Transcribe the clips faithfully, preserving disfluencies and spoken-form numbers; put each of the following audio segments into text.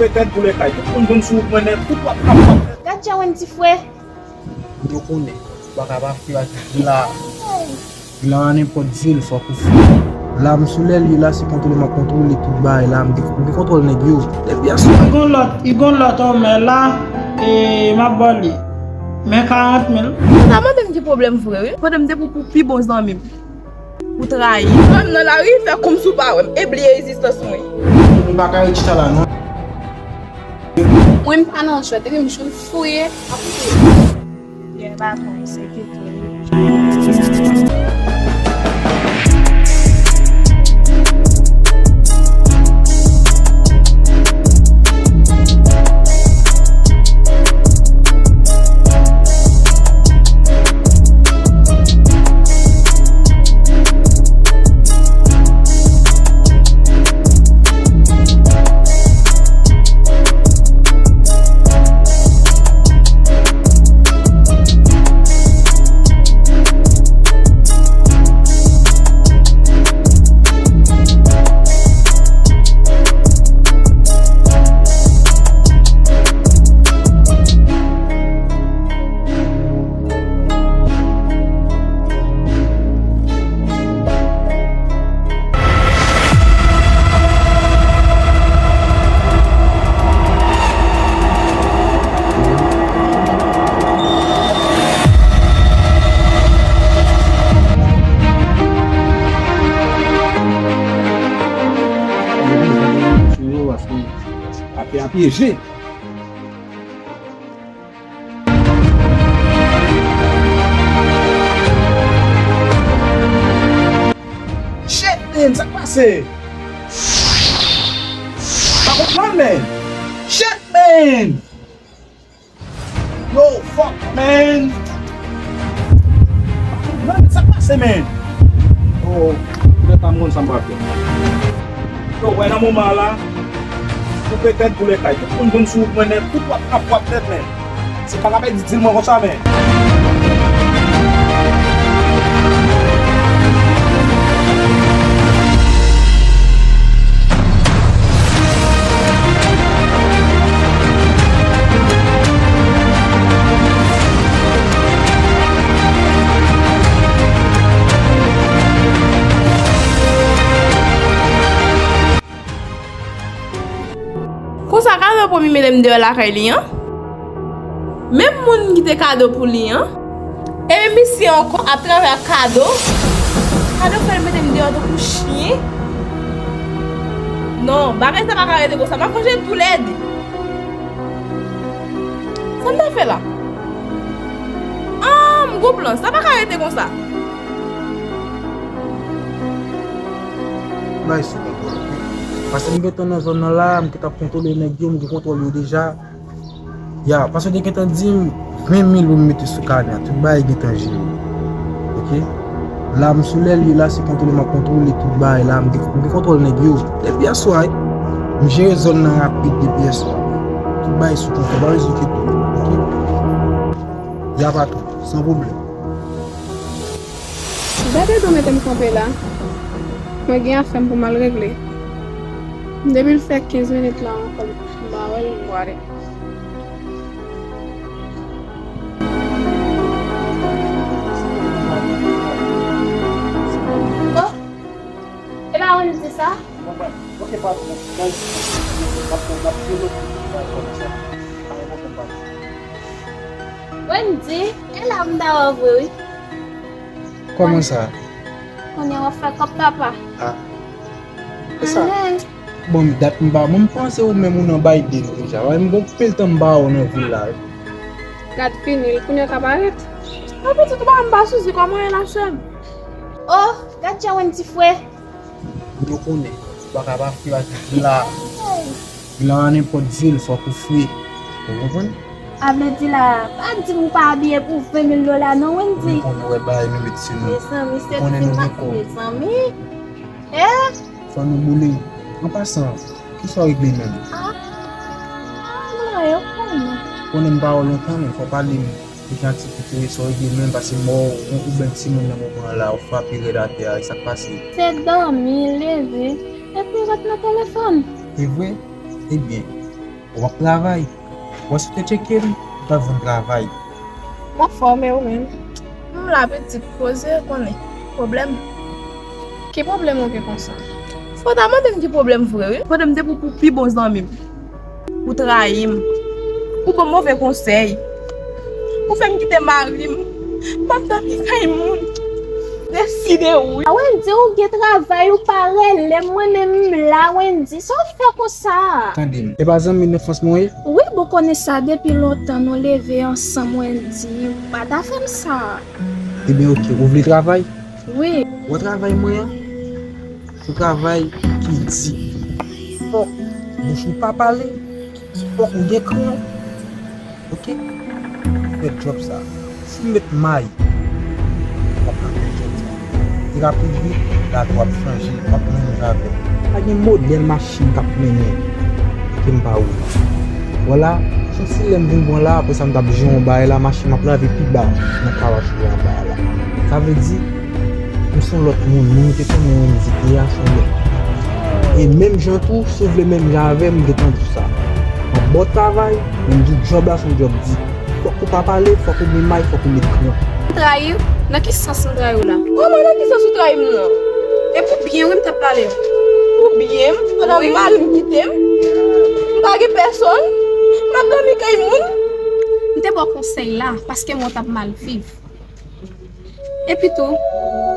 Petèt pou lekay, tout moun konn sou wout mwen nèt, tout w ap, ap, ap. Gad jan Wendy fre. Yo konnen, ou pa ka pa fre ak vila. Vila a nenpòt vil, fòk ou fre. La m sou lè l ye la, se kontwole m ap kontwole tout bagay la, m gen, m gen kontwòl nèg yo. Depi aswè. I gon lòt, i gon lòt omè la, e m ap ba w li. Men karant mil. Ou ta mande m ki pwoblèm vre, wi. Pandan m te pou, pou pi bon zanmi m. Ou trayi. Wè m nan lari, fè kòmsi w pa wè m, e bliye egzistans mwen. M pa ka ret chita la, non. Mwen, m pa nan jwèt, epi m jwenn fouye ap fouye. Pyè baton, se kite li. Ape a pyeje. Shit, man, sa k pase? Pa konprann, man. Shit, man. Yo, fuck, man. Pa konprann, sa k pase, man? Oh, poutèt pa m konn sa m pral fè. Yo, wè nan moman an la, koupe tèt boule kay. Tout moun konn sou wout mwen nèt, tout w ap, ap, w ap nèt, men. Se pa ka pèdi dil mwen konsa, men. Konsa, kado pwomi mete m deyò lakay li an? Menm moun ki te kado pou li an? E menm misye ankò ap travay ak kado? Kado fè l mete m deyò tankou chen? Non, bagay sa pa ka rete konsa. M ap vanje toulède. Sa m ta fè la? Ah, m gon plan. Sa pa ka rete konsa. Bay sou kontwòl, oke? Paske m gentan nan zòn nan la, m gentan ap kontwole nèg yo, m gen kontwòl yo deja. Ya, paske w te gentan di m ven mil pou m mete sou kanè a. Tout bagay gentan jere. Oke? La, m sou lè l ye la, se kontwole m ap kontwole tout bagay la. M gen, m gen kontwòl nèg yo. Depi yèswa, wi. M jere zòn nan rapid depi yèswa. Tout bagay sou kontwòl, pa bezwen enkyete w. Oke? Ya patwon, san pwoblèm. Gade jan w mete m kanpe la. Mwen gen afè m pou m al regle. Depi l fè kenz minit la ankò, m pa wè l, m prale. Oh! E pa Wendy sa? Mwen pa, ok, patwon, bay sou, n ap, n ap deloke tout bagay kòm sa. Pa gen pwoblèm, patwon. Wendy, e la m ta wè w vre, wi. Kòman sa? Kounye a w ap fè kòb papa. Ah. E sa? Alèz. Bon, dat m pa, mwen m panse ou menm ou nan Biden deja. Wè, m gon pil tan m pa wè w nan vil la, wi. Gad fini l, kounye a w ka parèt. Mwen pitit ou pa, m pa sousi kòman w ye la, sè m. Oh, gad jan Wendy fre. Yo konnen, ou pa ka pa fre ak vila. Vila a nenpòt vil, fòk ou fre. Ou konprann? A vle di la, pa di m ou pa abiye pou ven mil dola non, Wendy. Ou konnen wè bagay nou met sou nou. Mezanmi, se ti mak, mezanmi. Eh? Fò nou boule. An pasan, kisa w regle menm? Ah, mwen, yo konnen. Konnen m pa wè w lontan, men fò w pale m. Ki jan aktivite w ye, sa w regle menm, paske m wè w gon oubyen timoun nan moman an la, w frape rèd atè a, e sa k pase? Se dòmi, leve, epi ret nan telefòn. E vre? Ebyen, W ap travay. W a sou te tcheke m, ou t ap jwenn travay. M anfòm, e ou menm? M la pitit, poze, konnen. Pwoblèm? Ki pwoblèm ou gen konsa? Fò w ta mande m ki pwoblèm vre, wi. Pandan m te pran w pou pi bon zanmi m. Ou trayi m. Ou ban m move konsèy. Ou fè m kite mari m. M ap dòmi kay moun. Deside w, wi. A Wendy, ou gen travay, ou pa rele m, mwen menm m la, Wendy. Sa w fè konsa? Tande m. E pa zanmi nan fans mwen ye? Wi, bon, konnen sa depi lontan nou leve ansanm, Wendy. Ou pa ta fè m sa. Ebyen, oke, ou vle travay? Wi. Ou wè travay mwen an? Se yon travay ki di. Fòk bouch ou pa pale, fòk ou gen kran. Oke? Fè djòb sa. Si m met may, w ap ka fè djòb sa. E rapid wi, lavi w ap chanje, w ap menm jan avè m. Pa gen modèl machin k ap mennen ke m pa woule. Vwala, se yon ti lè m vin pran la, apre sa m t ap jwe yon bagay la, machin m ap lave pi ba nan kawachou anba a la. Sa vle di, m se yon lòt moun, moun ou te konnen Wendy te a, se yon lòt. E menm jan tou, si w vle menm jan avè m, m gentan di w sa. M ap ba w travay, men m di w djòb la se yon djòb di. Fòk ou pa pale, fòk ou gen may, fòk ou met kran. M trayi w? Nan ki sans m trayi w la? Kòman nan ki sans ou trayi m nan? E pou byen wi m t ap pale. Pou byen m? Pandan mari m kite m? M pa gen pèsòn? M ap dòmi kay moun? M te ba w konsèy la paske mwen t ap mal viv. Epi tou,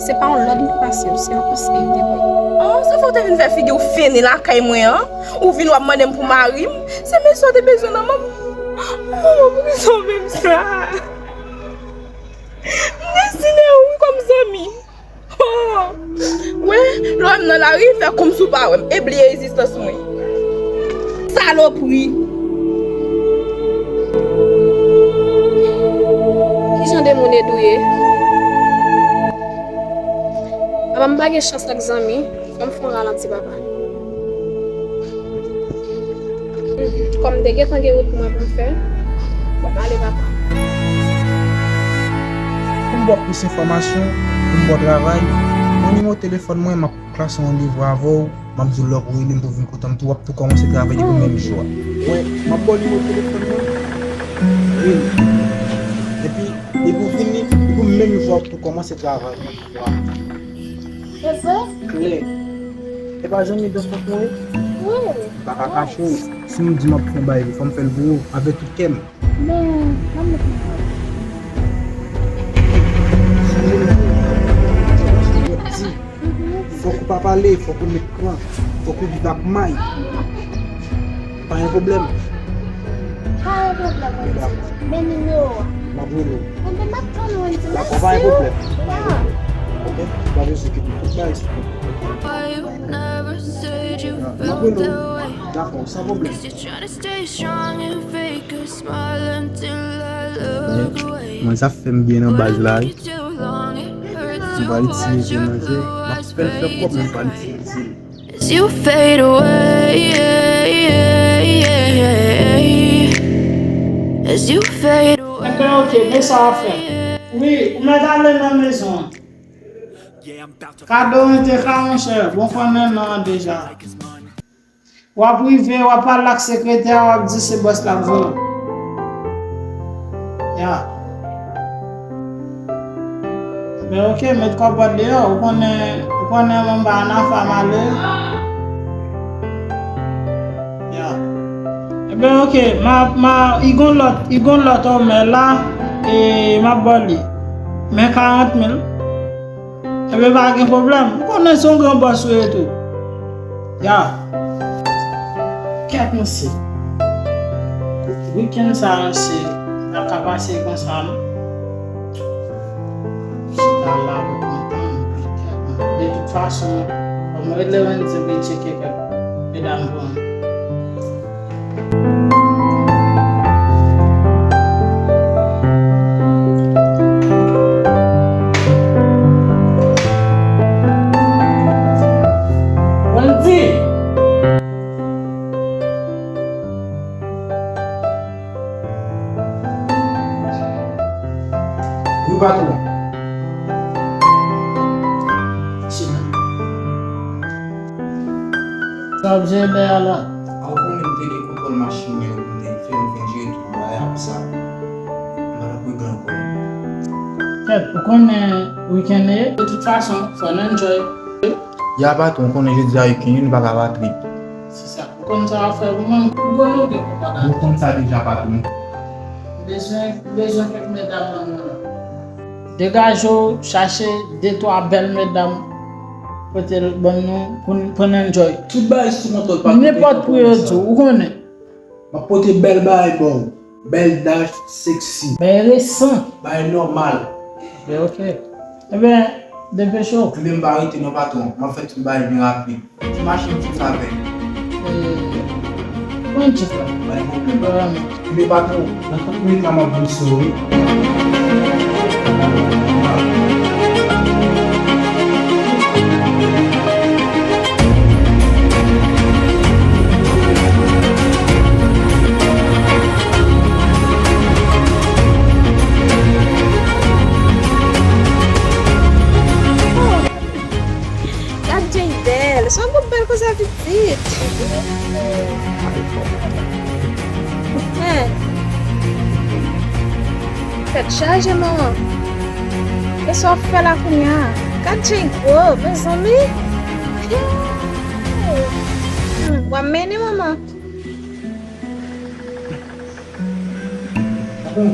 se pa yon lòd m te pase w, se yon konsèy m te ba w. Oh, sa fè w te vin fè figi w fennen lakay mwen an? Ou vin w ap mande m pou mari m? Se men sa w te bezwen nan manman m? Manman, poukisa w fè m sa? M destine w wi kòm zanmi. Oh! Wè, lè w wè m nan lari, fè kòmsi w pa wè m e bliye egzistans mwen. Salopri! Ki jan de moun Edou ye? Papa m pa gen chans ak zanmi, fò m fè yon ralanti papa. Kòm m te gentan gen wout mwen pou m fè, m ap ale papa. Pou m ba w plis enfòmasyon, pou m ba w travay, pran nimewo telefòn mwen, m ap klase yon randevou avè w, m ap di w lè w rele m pou w vin kote m tou, w ap tou kòmanse travay depi menm jou a. Wi, m ap ba w nimewo telefòn mwen, rele. Epi, depi w vini, depi menm jou a w ap tou kòmanse travay. Wi. E vre? Klè. E pa zanmi dan fòk mwen ye? Wi. M pa ka kache w. Si m di m ap fè yon bagay, fò m fè l pou ou, avèk tout kè m. Men, ban m met nan rad. Fòk ou pa pale, fòk ou met kran, fòk ou viv ak may. Pa gen pwoblèm. Pa gen pwoblèm, Wendy. Men nimewo a. M ap rele w. Enben, m ap tann ou, Wendy. Dakò, pa gen pwoblèm. Pa gen pwoblèm. Oke? Pa bezwen kite tout bagay se pou ou. M ap rele w. Dakò, san pwoblèm. Mwen, sa fè m byen nan baz la wi. M pa itilize nan je, m ap fè l fè kòb, men m pa itilize l. As you fade away, as you fade away. Enben, oke, men sa w ap fè. Wi, ou mèt ale nan mezon an. Kado rete ka, monchè, bon, konnen non an deja. W ap rive, w ap pale ak sekretè a, w ap di se bòs la k voye w. Ya. Men oke, met kòbòt deyò, ou konnen, ou konnen manba anafa malere. Ya. Enben oke, m a, m a, i gon lòt, i gon lòt omè la, e m ap ba w li. Men karant mil. Ebyen, pa gen pwoblèm. M konnen se yon gran bòs ou ye tou. Ya. Kèt mesye. Wikenn sa a, mesye, n ap ka pase konsa, non? Chita la, mwen kontan, mwen kèt, mwen. De tout fason, fò m rele Wendy pou l tcheke kèk medam pou mwen. Wendy! Wi, patwon. Chita. Sa w ap jere dèyè a la? A, ou konnen m te gen kontwòl machin mwen. Sa, m pa t ap regle ankò. Kèt, ou konnen wikenn e? De tout fason, fò n enjoy. Ya patwon, ou konnen jodi a wikenn, nou pa ka pa trip. Se sa. Ou konn sa w ap fè pou mwen, m gwo nou gen pou bagay. Ou konn sa deja, patwon. M bezwen, m bezwen kèk medam nan mwen. Degaje w, chache de twa bèl medam, pote l ban nou pou n, pou n enjoy. Tout bagay sou kontwòl, patwon. Nenpòt pri yo di w, ou konnen. M ap pote bèl bagay ba w. Bèl dash, sexy. Bagay resan. Bagay nòmal. Ok, ok. Ebyen, depeche w. Ebyen, m pa rete non, patwon. M ap fè tout bagay byen rapid. Ti machin, ti favè. Ee, mwen di sa. Bay pwoblèm. Vrèman. Ebyen, patwon, nan trant minit la, m ap vin sou ou, wi. Gad Jay bèl, se yon gwoup bèl koze pitit. Hen. Tèt chaje, manman. E sa w ap fè la kounye a? Gad Jay gwo, mezanmi. Hey. Hmm, w ap mennen, manman. Bon,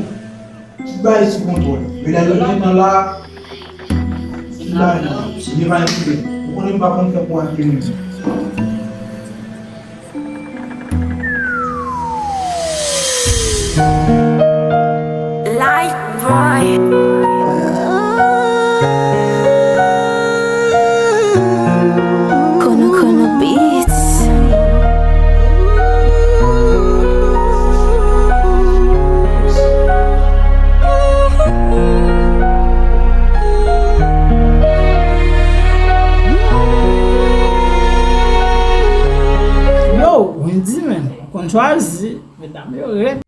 tout bagay sou kontwòl. Medam yo gentan la. Tout bagay la. Li pa enkyete. Ou konnen m pa konn fè pou enkyete. Light boy. Kono Kono Beats. Yo, Wendy, men, ou konn chwazi, medam yo rèd.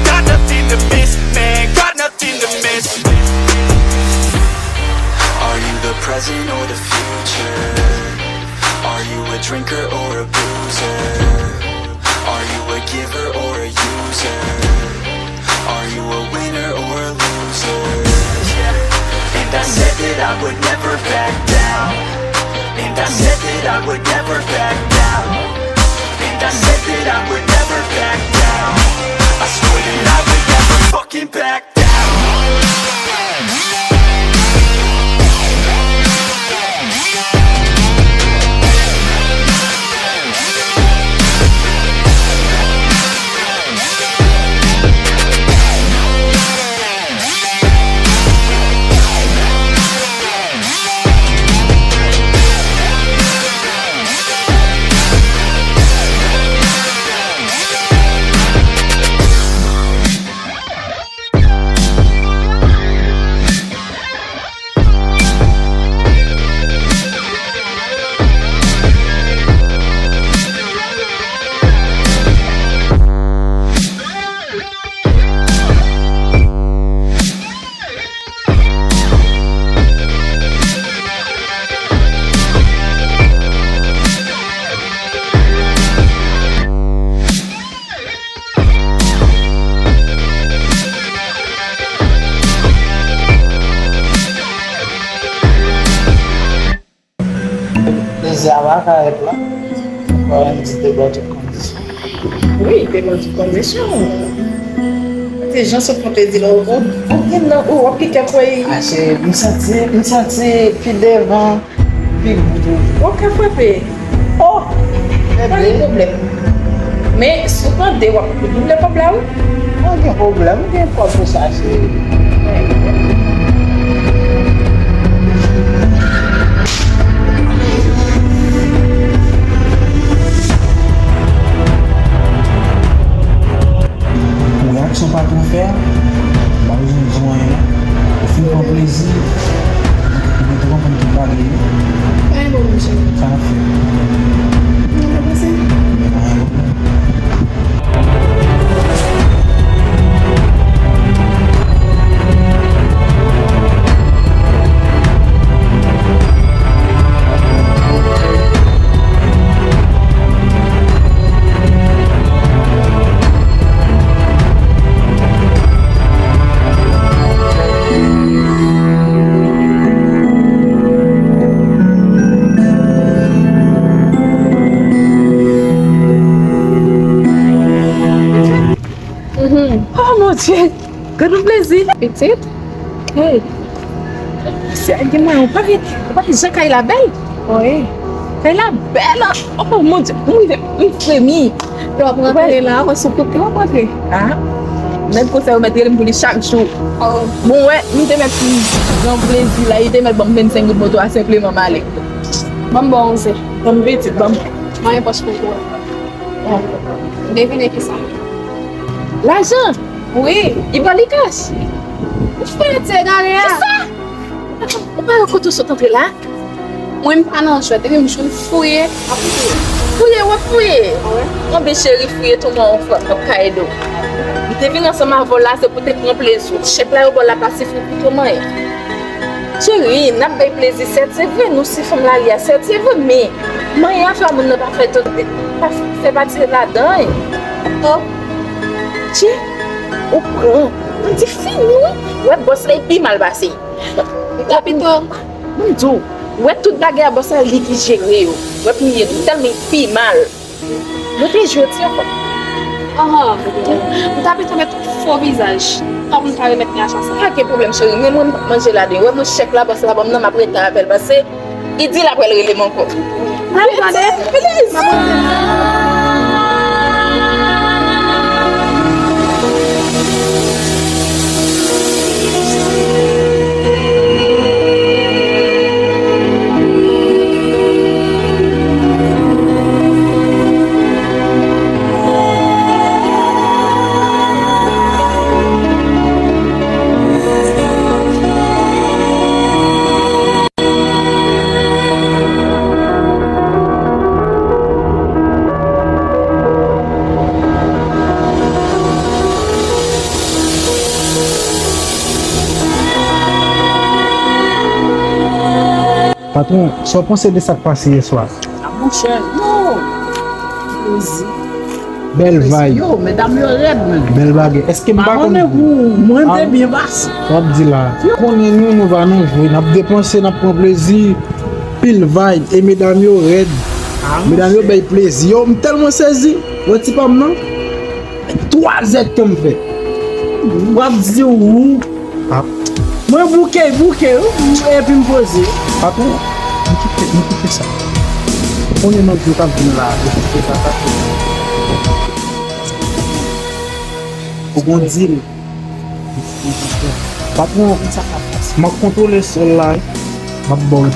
Got nothing to miss, man, got nothing to miss. Are you the present or the future? Are you a drinker or a boozer? Are you a giver or a user? Are you a winner or a loser? Yeah. And I said that I would never back down. And I said that I would never back down. And I said that I would never back down. I swear that I would never fucking back down. Se avoka rèd la. Mwen kwè Wendy te ba w tout kondisyon. Wi, te ba w tout kondisyon. Se jan sot mwen te di la, ou, ou, ou gen nan, ou, w ap kite kwè. Ah, se, m santi, m santi pi devan, pi gou toujou. W ap ka frape. Oh! Pa gen pwoblèm. Men, si w tande, w ap double kòb la, wi. Pa gen pwoblèm, gen kòb pou sa, cheri. Pou reyaksyon patwon fè a, m pa bezwen di w anyen non. Ou fin pran plezi, ou gentan konprann tout bagay wi. Pa gen pwoblèm, cheri. Sa n ap fè? N ap pase. Anyen pwoblèm. Mhm. Oh mon Dieu! Gad yon plezi! Pitit? Hey! Se a gen mwen, ou pa wè, ou pa wè jan kay la bèl? Wi. Kay la bèl! Oh mon Dieu! M rive, m fremi! Lè w ap rantre la, wè sou kote w ap rantre. Ah! Mèt konsèy ou mèt rele m pou li chak jou. Oh. Bon, wè, m te mèt pran plezi la, li te mèt ban m vennsenk goud moto a senpleman m ale. Ban m ba w yon se. Ban m pitit, ban m. Mwen pòch pou ou. Devine kisa? Lajan! Wi. Li ba li kach. Ou fè ti egare a. Kisa? Ou pa wè kote w sot antre la? Mwen m pa nan jwèt, epi m jwenn fouye, m ap fouye. Fouye, w ap fouye? Wi. Anben cheri, fouye tou mwen yon fwa, m ap ka ede w. M te vin ansanm avè w la, se pou te pran plezi w. Chèk la yo ba w la pa sifi pou tou manyen. Cheri, n ap bay plezi, sèt, se vre, nou se fanm lari a, sèt, se vre, men manyen afè moun nan pa fè tout, pa fè pati ladan. Oh, tchè, ou pran, m di fini wi, wè bòs la, li pi mal pase. Papito. Ban m di w, wè tout bagay a bòs la, li ki jere yo. Wè pou m ye tou, tèlman li pi mal. Mwen te jwe ti ankò. Ahan. M ta pito met fo vizaj. Kòm m ta remèt li a chans la. Pa gen pwoblèm, cheri. Men mwen, m p ap manje ladan. Wè mwen chèk la, bòs la ban m nan, m ap rete avè l. Paske li di l ap rele m ankò. N al gade. Pliz! Patwon, sa w panse de sa k pase yè swa? A monchè, yo! Plezi. Bèl vibe. Yo, medam yo rèd, menm. Bèl bagay. Èske m pa konn pou mwen te byen pase. W ap di la. Konnen nou, nou pa nan jwe. N ap depanse, n ap pran plezi. Pil vibe. E medam yo rèd. Medam yo bay plezi. Yo, m tèlman sezi. Wè ti pa m nan. Twa zè tan m fè. W ap di ou. Mwen bouke, bouke, epi m poze. Patwon, nou kite, nou kite sa. Konnen nèg yo k ap vin la, yo kite sa pase. Ou gon dil. Patwon, m ap kontwole sèl la, wi. M ap ba w.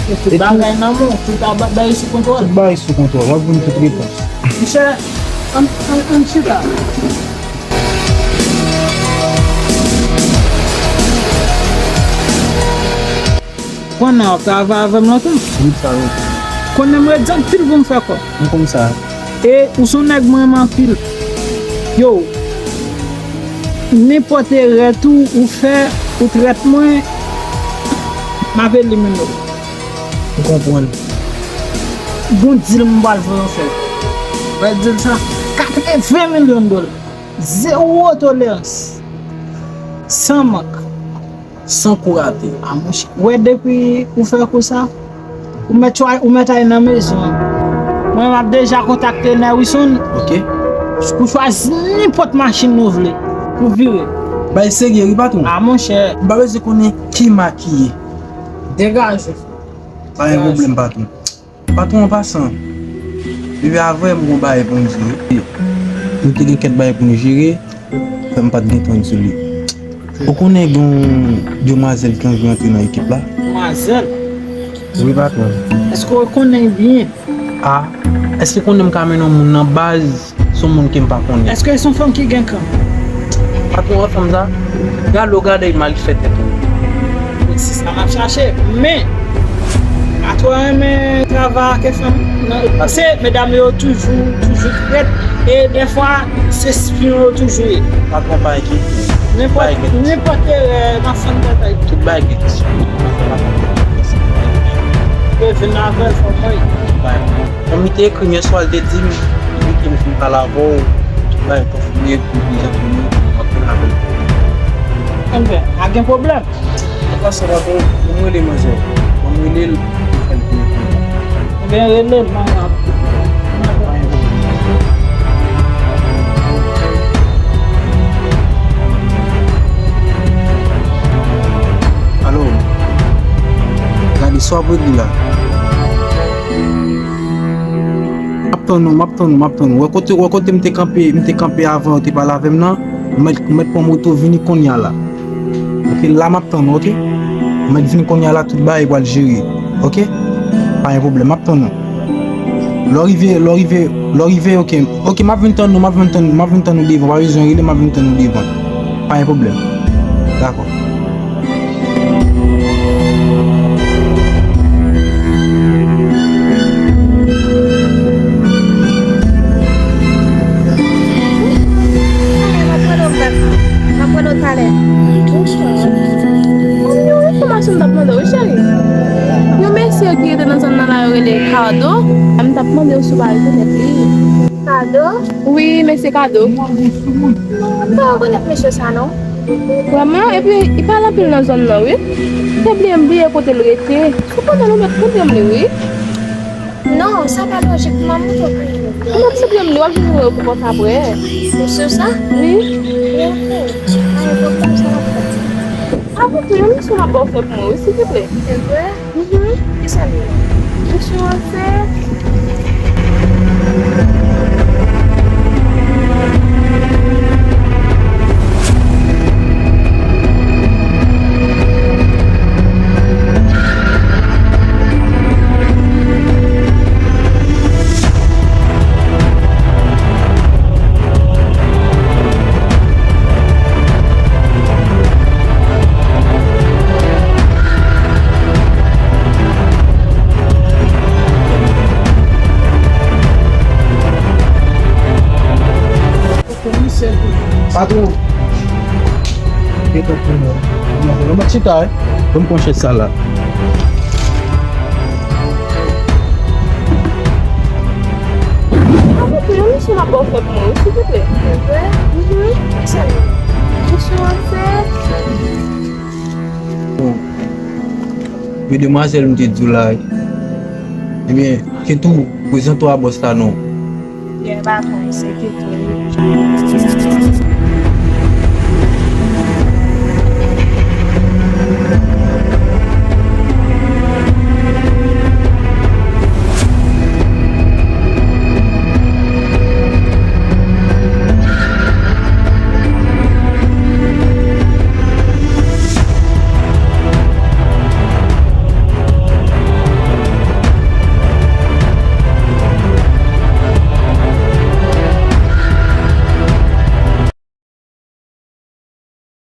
Tout bagay nan men w, tout bagay sou kontwòl. Tout bagay sou kontwòl, w ap jwenn tout repons. Monchè, ann, ann, ann chita. Konnen w ap travay avè m lontan? Wi, sa yo. Konnen m redi anpil pou m fè kòb. M konn sa. E ou se yon nèg mwen renmen anpil. Yo, nenpòt erè tou ou fè, ou trèt mwen, m ap elimine w. M konprann. Gon dil m pral voye w fè. Wè dil sa, katreven milyon dola. Zewo tolerans. San mank. San kou rate. A monchè. Wè depi ou fè kou sa, Ou mèt chwa-, ou mèt al nan mezon an. Mwen, m ap deja kontakte Nerwison. Ok. Pou chwazi nenpòt machin nou vle. Pou vire. Bay serye, wi, patwon. A, monchè. M pa bezwen konnen ki mak li ye. Degaje. Pa gen pwoblèm, patwon. Patwon, an pasan, depi avè m gon bagay pou m jere. Nou te gen kèk bagay pou nou jere, fè m pa t gen tan di li. Ou konnen gen yon demwazèl ki anvi antre nan ekip la? Demwazèl? Wi, patwon. Èske w konnen l byen? A, èske w konnen m ka mennen yon moun nan baz? Se yon moun ke m pa konnen. Èske se yon fanm ki gen kan? Patwon, wè fanm sa? Gade w, gade l mal fè tèt ou. Se sa m ap chache. Men, patwon renmen travay ak fanm. Non, paske medam yo toujou, toujou trèt. E dèfwa, se espyon yo toujou ye. Patwon, pa enkyete. Nenpòt, nenpòt erè, m ap fann tèt ak. Tout bagay gen kesyon. Yo vin avè l, fò mwen. Bon, li te ekri m yèswa, li te di m, wi, ke m fin pale avè w, tout bagay konfime, pou prezan pou nou, m ap vin avè l. Enben, pa gen pwoblèm. An pasan, patwon, ban m rele manzè. Ban m rele l, pou fè l vini kounye a. Enben, rele l, mwen ap. Alo. Gade, sa w ap regle la? M ap tann ou, m ap tann ou, m ap tann ou. Wè kote, wè kote m te kanpe, m te kanpe avan, ou te pale avè m nan. M mèt, m mèt pran moto vini kounye a la. Ok, la m ap tann ou, ok? M mèt vini kounye a la, tout bagay pral jere. Ok? Pa gen pwoblèm, m ap tann ou. Lè w rive, lè w rive, lè w rive, ok. Ok, m ap vin tann ou, m ap vin tann, m ap vin tann ou devan. Pa bezwen rele, m ap vin tann ou devan. Pa gen pwoblèm. Dakò. M ap rele w talè. Yon enfòmasyon m t ap mande w, wi, cheri. Yon mesye ki rete nan zòn nan la, yo rele Cardo. M t ap mande w si w pa rekonèt li. Cardo? Wi, mesye Cardo. Non, m pa rekonèt mesye sa, non. Vrèman? Epi, li pale anpil nan zòn nan, wi. Se bliye m bliye kote l rete. Sepandan, nou mèt montre m li, wi. Non, sa pa lojik, m ap montre w pou nou. Ou mèt montre m li, w ap jwenn nimewo pou kont apre. Ou si sa? Wi. Wi, ok. Pa gen pwoblèm, sa m ap fè. Apre tou, yon misyon m ap ba w fè pou mwen, wi, silvouplè. Se vre? Mhm. Kisa l ye? Misyon an se Patwon. Gentan pou mwen. Mwen mèt chita, wi. Ban m pran chèz sa la. Patwon, pou yon misyon m ap ba w fè pou mwen, wi, silvouplè. Vre? Mhm. Misyon an se Bon, men demwazèl m te di w la, ebyen, Ketou, prezante w a bòs la non. Byen, patwon, se Ketou wi.